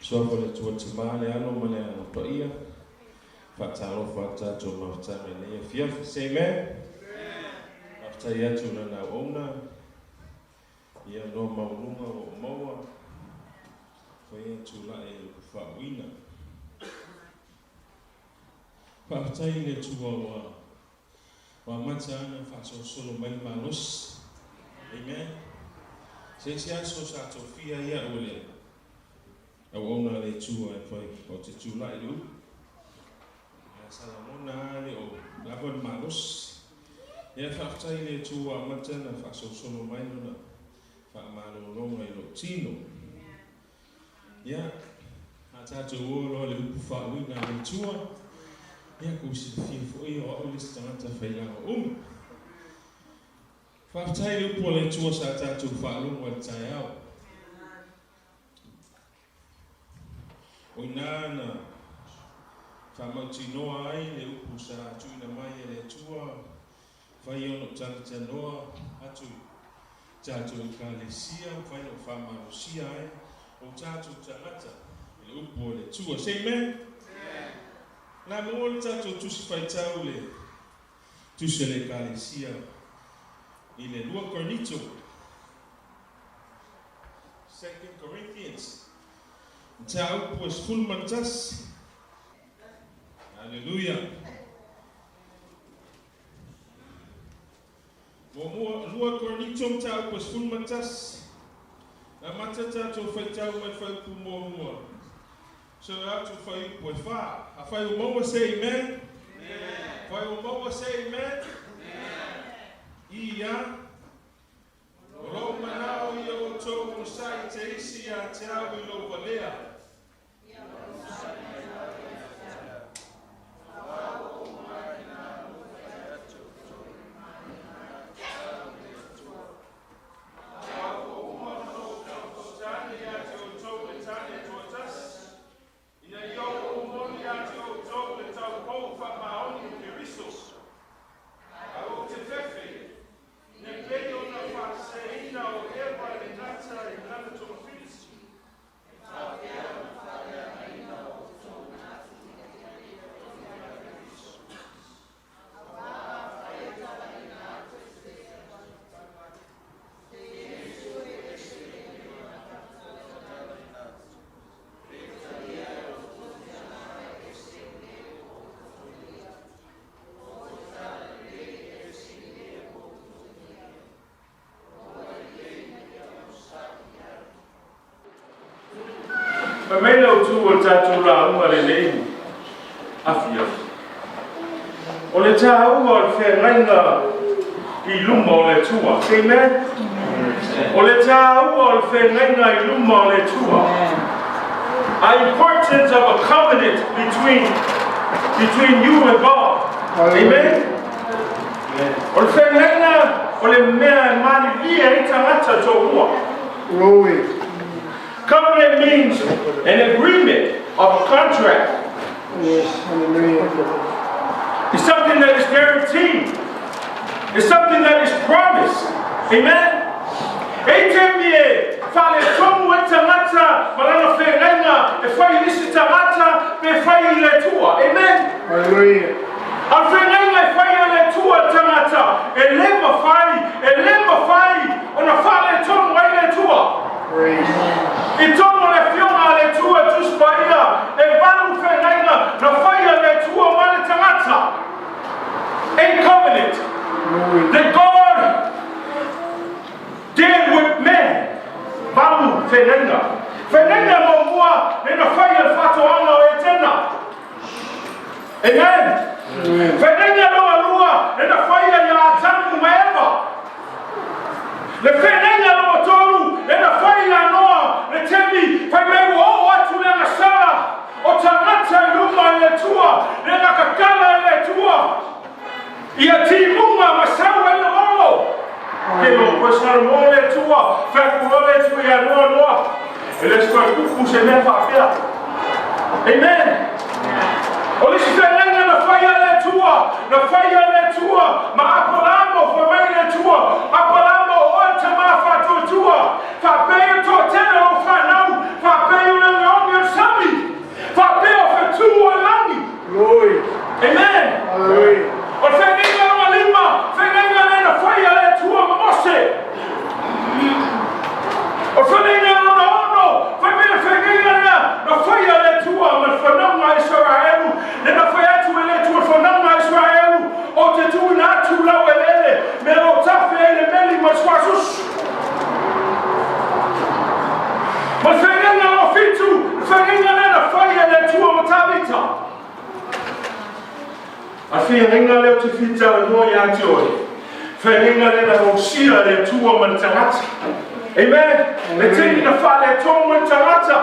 Suafa o le Atua Tama, le Alo ma le Agaga Paia, faatalofa atu tatou mafutaga i lenei afiafi. Say amen. Faafetai atu i lana auauna, ia noa maualuga ua ou maua, faia tulai i le faauuina. Faafetai i le Atua ua Ua amata ana faasolosolo mai le malosi. Amen. Se isi aso sa tofia ai au e le auauna a le Atua e fai ou te tulai i le upu. Ae sa lagona lava e le o lava le malosi. Ia faafetai i le Atua ua amata ona faasolosolo mai lona faamalologa i lou tino. Ia, a tatou o loa i le upu faauiga a le Atua, ia kou silafia foi o au le isi tagata failaga umi. Faafetai i le upu a le Atua sa tatou faalogo ai i le taeao. O ina na faamautinoa ai le upu sa tuuina mai e le Atua, fai ona ou talatalanoa atu tatou Ekalesia, mafai ona ou faamalosia ai o tatou tagata i le upu a le Atua. Say amen. Na maua le tatou Tusi Faitau le Tusi a le Ekalesia i le 2 Korinito, Second Corinthians, mataupu e 11. Haleluia. Muamua, 2 Korinito mataupu e 11. Na amata tatou faitau mai le fuaiupu muamua seia oo atu i le fuaiupu e fa. Afai ua maua say amen. Afai ua maua say amen. Ia. O lou manao ia outou onosai te isi ia te au i lou valea. Ina ia ou momoli ia te outou le taupou faamaoni o Keriso, a ou te fefe, ina pei ona faaseseina o Eva e le gata i lana togafiti. Fai mai le autu o le tatou lauga lenei afiafi, o le taua o le feagaiga i luma o le Atua. Say amen. O le taua o le feagaiga i luma o le Atua. A importance of a covenant between you and God. Amen. O le feagaiga o le mea e malilie ai tagata toamua. Glory. Covenant means an agreement of a contract. Yes, hallelujah. It's something that is guaranteed. It's something that is promised. Amen. E taimi e faaletonu ai tagata ma lana feagaiga e fai i isi tagata pe fai i le Atua. Amen. Hallelujah. A o le feagaiga e fai e le Atua i le tagata, e le mafai, e le mafai ona faaletonu ai le Atua. Praise. I totonu o le Afioga a le Atua e Tusi Paia, e valu feagaiga na fai a le Atua ma le tagata. A covenant Glory. that God did with men. Valu feagaiga. Feagaiga muamua le na fai e le faatoaga o Etena. Amen. Amen. Feagaiga lona lua le na faia ia Atamu ma Eva. Le feagaiga lona tolu le na fai ia Noa le taimi fai mai ua oo atu le agasala o tagata i luma i le Atua, le agakakala e le Atua ia timuga ma sau ai le olo. Ke lo koe Salomon le Atua, fai atu loa le Atua ia Noa, Noa, e le se toe tupu se mea faapea. Amen. O le isi feagaiga na fai a le Atua, na fai a le Atua ma Apalamo, fai mai le Atua, Apalamo, o oe le tama faatuatua, faapea ia toatele o lou fanau, faapea ia o le oneone o le sami. A feagaiga lea ou te fia talanoa ia te oe, feagaiga lea na fausia e le Atua ma le tagata. Amen. Le taimi na faaletonu ai le tagata.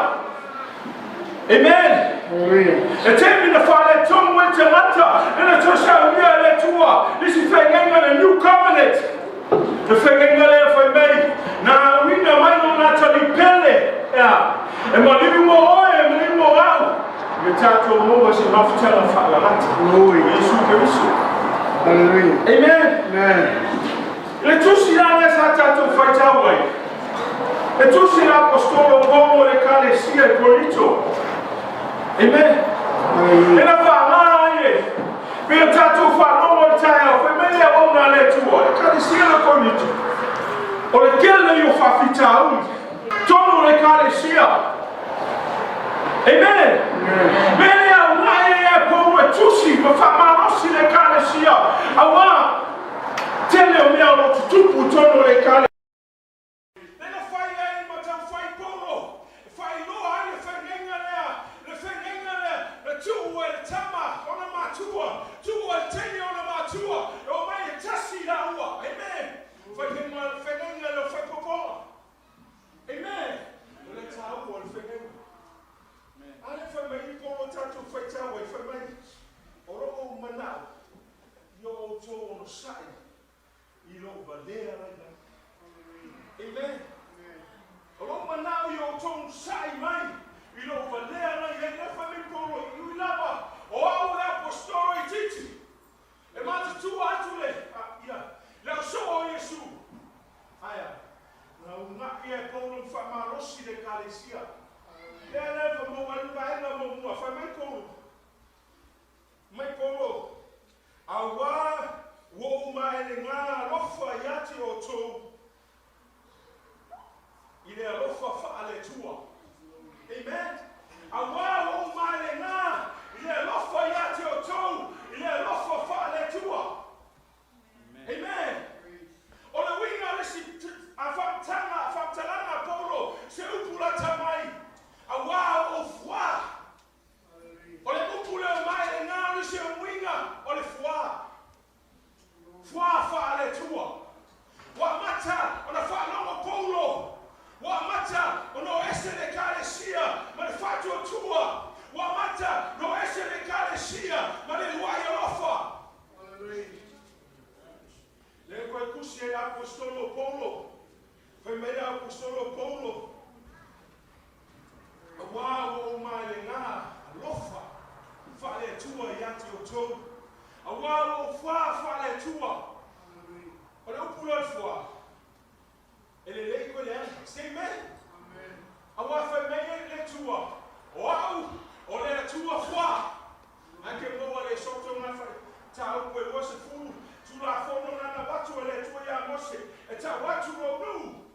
Amen. Le taimi na faaletonu ai le tagata, lea na toe saunia e le Atua isi feagaiga, le New Covenant. Le feagaiga lea fai mai, na auina mai lona atalii pele, ea, e maliu mo oe, e maliu mo au, ia tatou maua se mafutaga faalalata. O Iesu Keriso. Hallelujah. Amen. Amen. Le tusi la lea sa tatou faitau ai, le tusi la Apostolo Paulo i le Ekalesia i Korinito. Amen. Hallelujah. E na faagā ai e pei o tatou faalogo i le taeao, fai mai le auauna a le Atua, Ekalesia la Korinito, o le tele ia o faafitauli tonu o le Ekalesia. Amen. Mea lea augae ai e Paulo e tusi ma faamalosi le Ekalesia, auā tele o mea o lo o tutupu i totonu o le Ekalesia. Lea na fai ai ma taufai Paulo e faailoa ai le feagaiga lea, le feagaiga lea na tuu e le tama ona matua, tuu e le teine ona matua, e omai e tasi laua. Amen. Faiga, feagaiga lea o faaipoipoga. Amen. O le taua o le feagaiga. A lea fai mai i Paulo tatou faitau ai, fai mai, o lou manao ia outou onosai i lou valea lailai. Amen. O lou manao ia outou onosai mai i lou valea lailai. Lea fai mai Paulo, e ui lava o au le aposetolo itiiti, e matatua atu le, ia, le ausoo o Iesu. Ae a? Na uunai e Paulo ma faamalosi le Ekalesia. Lea lava maua ai le vaega muamua, fai mai Paulo, mai Paulo, Auā ua ou maelegā alofa ia te outou i le alofa faale-Atua. Amen. Auā ua ou maelegā i le alofa ia te outou i le alofa faale-Atua. Amen. O le uiga o le isi faamatalaga a Paulo, se upu lata mai, auā ua ou fuā. O le upu lea o maelegā o nisi o uiga o le fuā. Fuā faale-Atua. Ua amata ona faalogo Paulo, ua amata ona o ese le Ekalesia ma le faatuatua, ua amata ona o ese le Ekalesia ma le luai alofa. Lea koe tusi ai le Aposetolo o Paulo, fai mai le Aposetolo o Paulo, Auā ua ou maelegā alofa faale-Atua ia te outou, auā ua ou fuā faale-Atua. O le upu lea o le fuā, e lelei koe leaga. Say amen. Auā fai mai ai le Atua, o au o le Atua fuā. Ae ke maua le soto ngā whai tāupu e 20, Tulafono nana avatu e le Atua iā Mose, e tau atu lou nuu.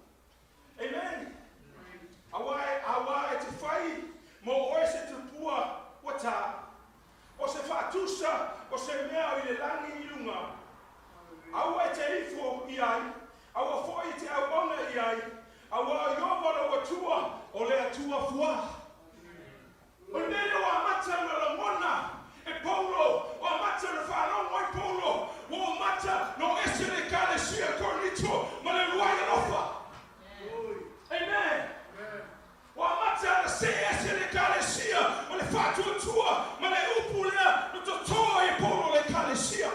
Amen. Auā e, auā e te whai mō oe se tupua ua tā, o se whaatusa o se mea o i le langi i lunga. Aua e te ifo i ai, aua foi e te auauna i ai, auā o Ieova lou Atua, o le Atua fuā. O le mea lea ua amata ona lagona e Paulo, ua amata ona faalogo ai Paulo, ua amata ona o ese le Ekalesia Korinito ma le uluai alofa. Amen. Ua amata ona see ese le Ekalesia ma le faatuatua ma le upu lea na toto ai e Paulo le Ekalesia.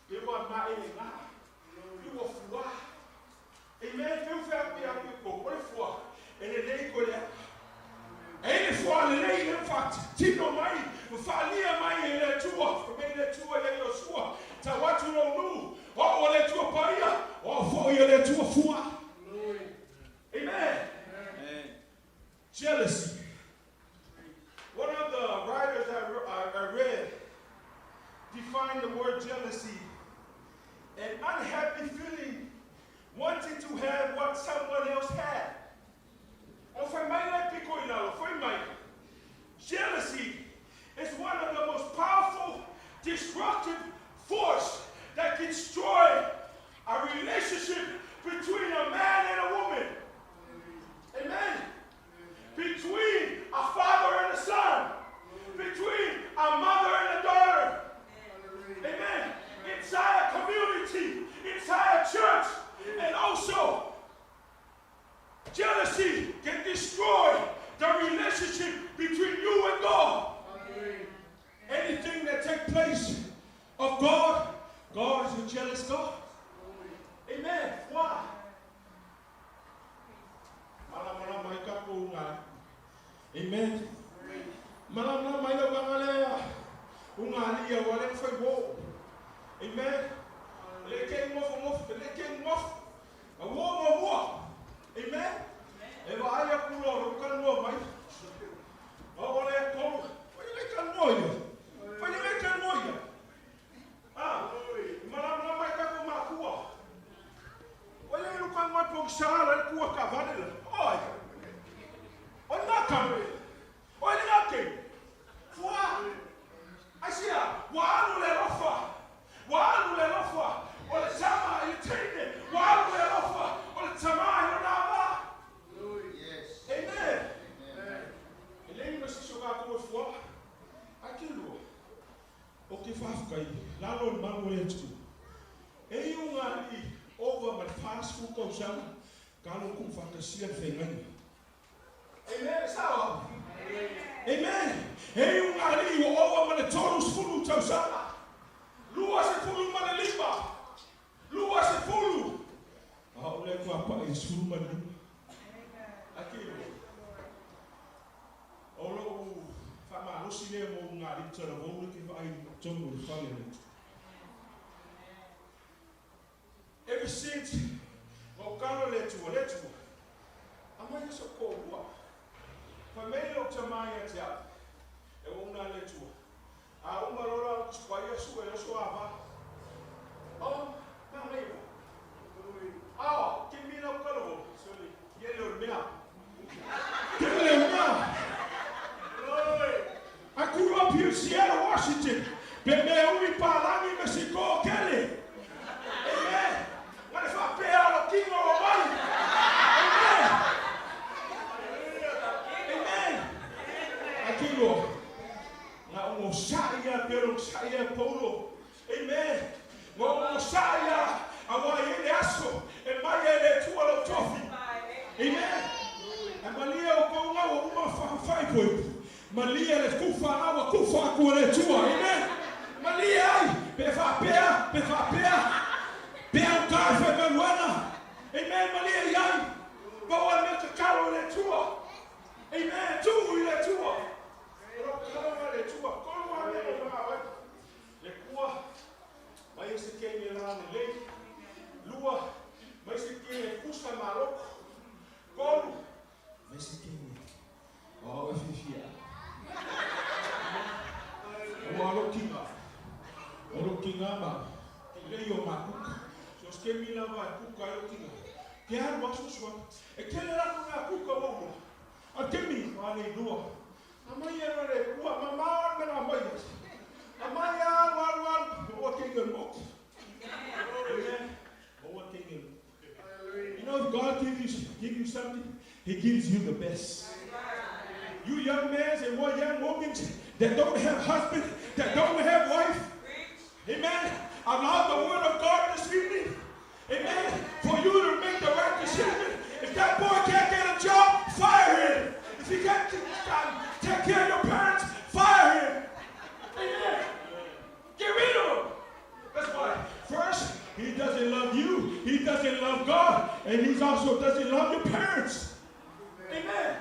E ua maele ngā, e ua fuā. Amen. Peu fea aku ia aku ko o le fua e lelei koe le aka. E i le fua lelei le whaatino mai, ma whaalia mai e le Atua, wha mei le Atua ia Iosua, tau atu lou nuu, o au o le Atua paia, o au foi o le Atua fua. Amen. Jealousy. One of the writers I read defined the word jealousy an unhappy feeling wanting to have what someone else had. O fai mai le piko i lalo, fai mai. Jealousy is one of the most powerful destructive force that can destroy a relationship between a man and a woman. Amen. Between a father and a son. Between a mother and a daughter. relationship between you and God. Anything that take place of God, God is a jealous God. Amen. Why? Malamalama i ka unga. Amen. Malamalama i lau kangalea. Unga ali ia wale fai wo. Amen. Le ke ngofu ngofu, le ke ngofu. A wo mo mua. Amen. E wa ai aku lo lo kan mo mai. O ole ko. Fai le kan mo ia. Fai le kan mo ia. Ah, malamalama i ka ko makua. Wale lu kan mo po sala le kua ka vale la. Oi. O na kambe. O le na ke. Fua. Asia, wa alu le lofa. Wa alu le lofa. O le sama i le teine. Wa alu le lofa. O le tama i lo na ma. Yes. Amen. E le ma si soka ko fua. A ke lo. O ke fafuka i. Lalo le malu le tu. E i unga li over ma fast food ko sama. Ka lo ku fantasia fengai. Amen. Sawa. Amen. E i unga li o over ma le tolu sfulu tau sama. Lua se fulu ma le lima. Lua se fulu. A o le kwa pa i sfulu ma le lima. A ke lo. O lo fa ma lo si le mo nga li tala vo le ke fa ai tomo le fale le. Ever since o kalo le tu le tu. Ama yeso ko ua. Fa me lo ta mai e te a. E o una le tu. A uma lora kwa yesu e so ava. O ma me. Ah, ke mi lo kalo. Sorry. Ye le mea. Ke le mea. I grew up here in Seattle, Washington. Pe me umi palangi me si ko kele. Amen. Ngane fa pe alo kinga o mai. Amen. Amen. Akilo. Nga ungo saia pero saia polo. Amen. Nga ungo saia awa i le aso e mai e le tua lo tofi. Amen. A malia o ko nga o uma fa fai poi. Malia le kufa awa kufa ku le tua. Amen. Malia ai pe fa pea, pe fa pea. Pe au ka fa maluana. Amen. Malia iai. Bawa me ka kalo le tua. Amen. Tu i le tua. Ro kalo le tua. Kolo a me no ma Le kua. Mai se ke ni la ne le. Lua. Mai se ke kusa maloko. Kolu. Mai se ke ni. O e fifia. O alo kinga. O lo kinga ma. Le yo ma kuka. So ske mi la va kuka yo kinga. Ke aru aso swa. E kele la ku na kuka wo. A ke mi wa le lua. A mai e le kua ma ma na mai. A mai aru aru aru. O ke ngi mo. Amen. O ke ngi. You know, if God give you something, He gives you the best. You young men and what young women that don't have husband, that don't have wife, amen. Allow the word of God this evening, amen, for you to make the right decision. If that boy can't get a job, fire him. If he can't take care of your parents, fire him. Amen. Get rid of him. That's why. First, he doesn't love you. He doesn't love God. And he also doesn't love your parents. Amen. Amen.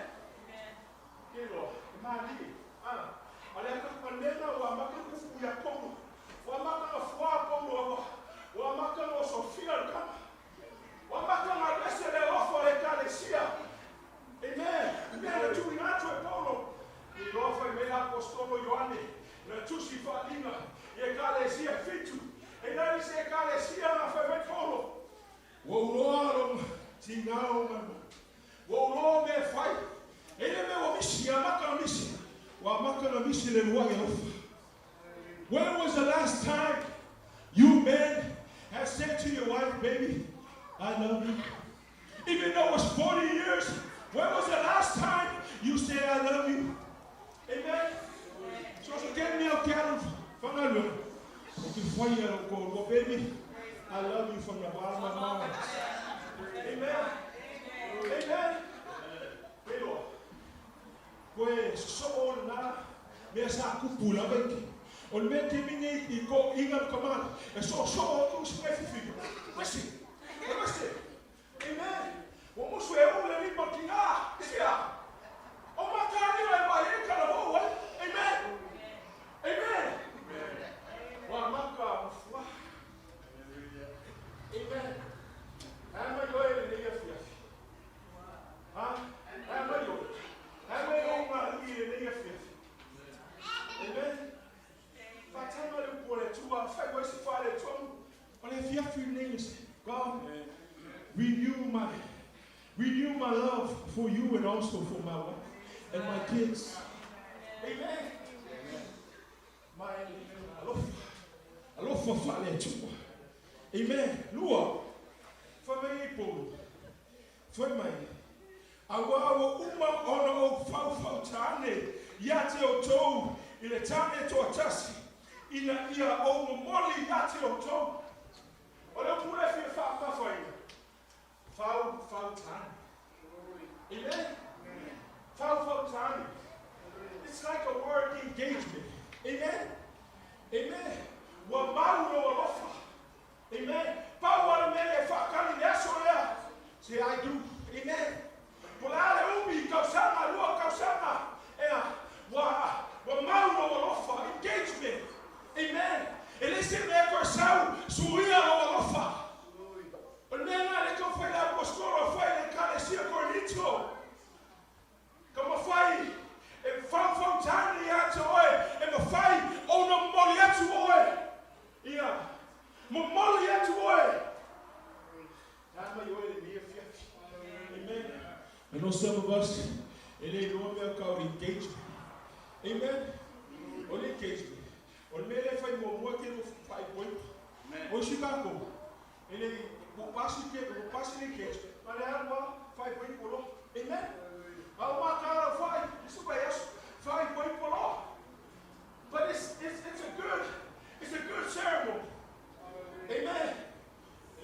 When was the last time you men have said to your wife, baby, I love you? Even though it's 40 years, when was the last time you said I love you? Amen. So get me out baby, I love you from the bottom of my heart. Amen. Amen. Koe sosoo lena mea sa tupu i la vaitaimi. O le mea taimi nei i toeaiina ma tamalii, e soosoo atu isi mea e fifili. Listen, listen. Amen. Ua musu e uu le lima o le tina. Sia. O mataalia e vaai ai talavou ai. Amen. Amen. Ua amata mafua. Amen. Ae mai oe i lenei afiafi. Ha? Ae mai oe. Ae mai ou galii i lenei afiafi. Amen. Faataga le upu a le Atua, fai ai se faaletonu o le afiafi lenei. God, renew my love for you and also for my wife and my kids. Amen. My alofa. Alofa faale Atua. Amen. Lua. Fai mai ai Paulo. Fai mai. Auā ua uma ona ou faufautane ia te outou i le tane toatasi ina ia ou momoli ia te outou. O le upu lea fia faamamafaina. Faufautane. Amen. Faufautane. It's like a word, engagement. Amen. Amen. Ua mau lou alofa. Amen. Pau a le mea e faakali le aso lea. Say, "I do." Amen. Po le a le umi, tausaga, 2 tausaga. Ea, ua mau lou alofa. Engagement. Amen. E le se mea koe sau, suia lou alofa. O le mea nga le tau fai le apostolo fai le ekalesia Korinito. Ka mafai e faufautane ia te oe, e mafai ona momoli atu oe. Ia, momoli atu oe. Ae mai oe lenei afiafi. Amen. I know some of us, e le iloa mea tau engagement. Amen. O le engagement. O le mea le fai muamua ke lo faaipoipo. O isi tatou, e le ua pasi ke ua pasi le engagement. Ma le alu lava faaipoipo loa. Amen. A o makala fai, isi vai aso, faaipoipo loa. But it's a good ceremony. Amen.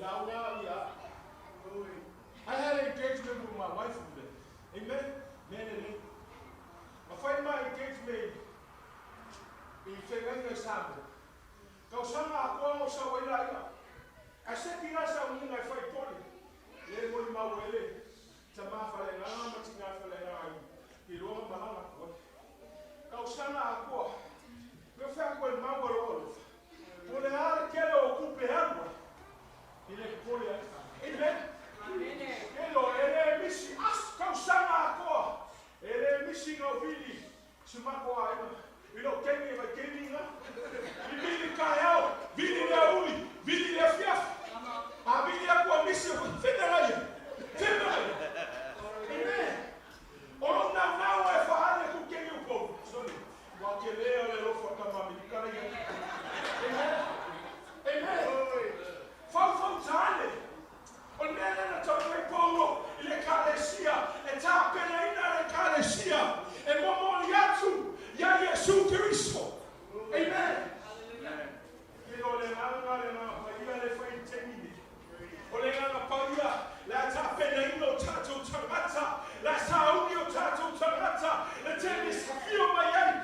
Lauga ia. I had an engagement with my wife today. Amen. Mele le. Ma fai ma engagement i whengainga i Samoa. Tausaga akoa o sa waila ia. Ae se tira sa unga e fai poli. Le moi mau ele. Ta ma whale ngā ma tina whale ngā i. I roa malanga koe. Tausaga akoa. Me whea koe mau alo alofa. Po le ale kele o kupe alua. I le pole ai. Amen. Kelo e le misi as tausaga akoa. E le misi ngau vili. Si mako ai. I lo kenge vai kenge nga. I vili ka eo, vili le uli, vili le fiafi. A vili a kua misi o fena lai. Fena lai. Amen. O lo nau nau e whaale ku kenge upo. Sorry. Wa ke lea le lofa ka mami kara ia. Amen. Amen. Faufautane. O le mea lena tau mai Paulo i le ekalesia, e tapenaina le ekalesia, e momoli atu ia Iesu Keriso. Amen. Ke o le nganga le nganga paia le fai taimi nei. O le nganga paia le a tapenaina o tatou tagata, le a sauni o tatou tagata, le tele safio mai ai.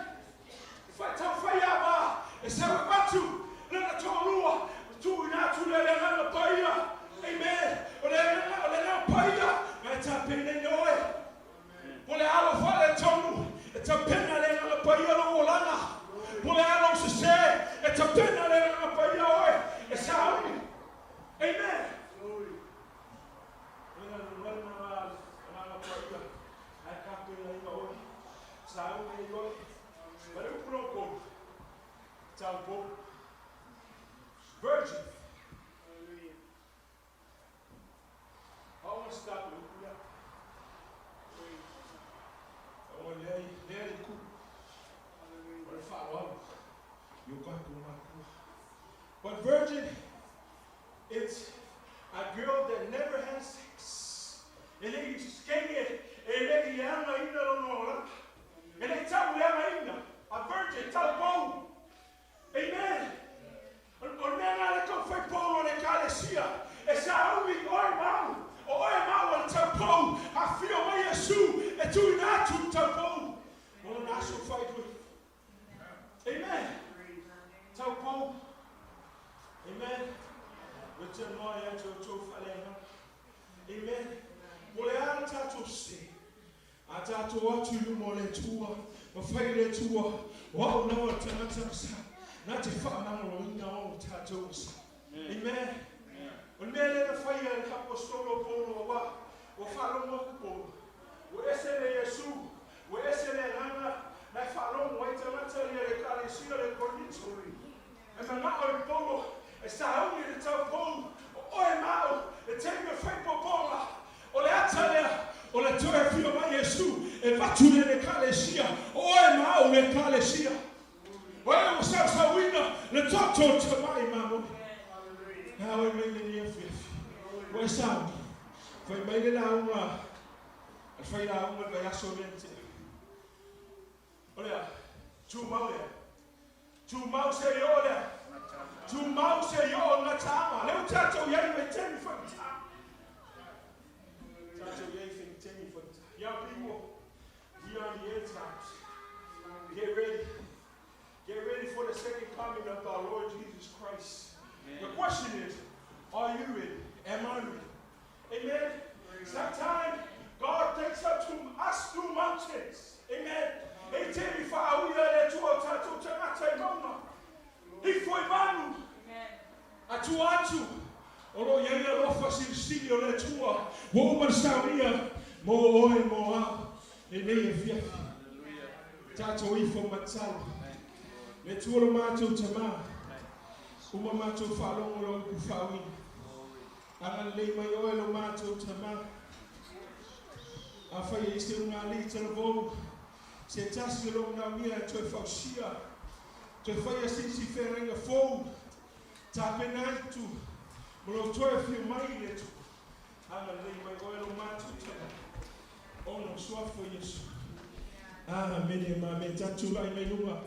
Whaitau whai a wā, e sau e atu, lana toalua, tu ina atu le le nganga paia. Amen. O le nganga paia, ngai tapenaina oe. Po le alo whale tonu, e tapena le nganga paia lo olanga. Po le alo se se, e tapena le nganga paia oe, e sauni. Amen. O le nganga nganga paia, ai tapenaina oe. Sauni ai oe. Ma le upu lona tolu, taupou. Virgin. I want to stop le upu lea. O lea lea le ku. O le faaaloalo. I o tatou matua. But virgin, it's a girl that never has sex. E le i skenge, e le i leaga ina lona olaga. E le i tau leaga ina. A virgin, taupou. Amen. O le mea ngā le tau fai Paulo le ekalesia. E sauni oe mau. O oe mau o le taupou. A fio mai Iesu e tuuina atu le taupou. tatou o atu i luma o le Atua, ma fai i le Atua, o au lava o le tagata na sa, na te faamagaloina o tatou asa. Amen. O le mea lea na faia e le Aposetolo o Paulo aua ua faalogo atu Paulo, ua ese le Iesu, ua ese le agaga na e faalogo ai tagata ia le Ekalesia o le Korinito. E manao e Paulo e sauni le taupou o oe ma au le taimi o le faaipoipoga. O le ata lea o le toe afio mai Iesu e vatu le le Ekalesia, o oe ma au le Ekalesia. O e ua sausauina le toto o le tamai mamoe. A oe mai lenei afiafi, ua e sauni, fai mai le lauga a le failauga i le vaiaso lea na tea. O le a? Tumau lea. Tumau se i oo lea. Tumau se i oo le gataaga. Lea ua tatou i ai i vaitaimi faigata. Tatou i ai i vaitaimi faigata. Young people, we are in the end times. Get ready. Get ready for the second coming of our Lord Jesus Christ. The question is, are you ready? Am I ready? Amen. Sometimes God takes up to us through mountains. Amen. E te mi whaauia le Atua o tātou tangata i maunga. Ifo i manu. Atua atu. O lo o i ai le alofa silisili o le Atua. Ua uma le saunia mō oe mō au. Lenei afiafi. Tātou ifo matalo. Le Atua lo mātou tamā. Uma mātou whaalongo lo upu whaauina. Agalelei mai oe lo matou Tama. Afai e i se ugalii talavou, se tasi o lou manaomia e toe fausia, toe faia se isi feagaiga fou, tapena atu mo lou toe afio mai i le Atua. Agalelei mai oe lo matou Tama, ona o Suafa o Iesu. Amene ma amene. Tatou tulai mai luga.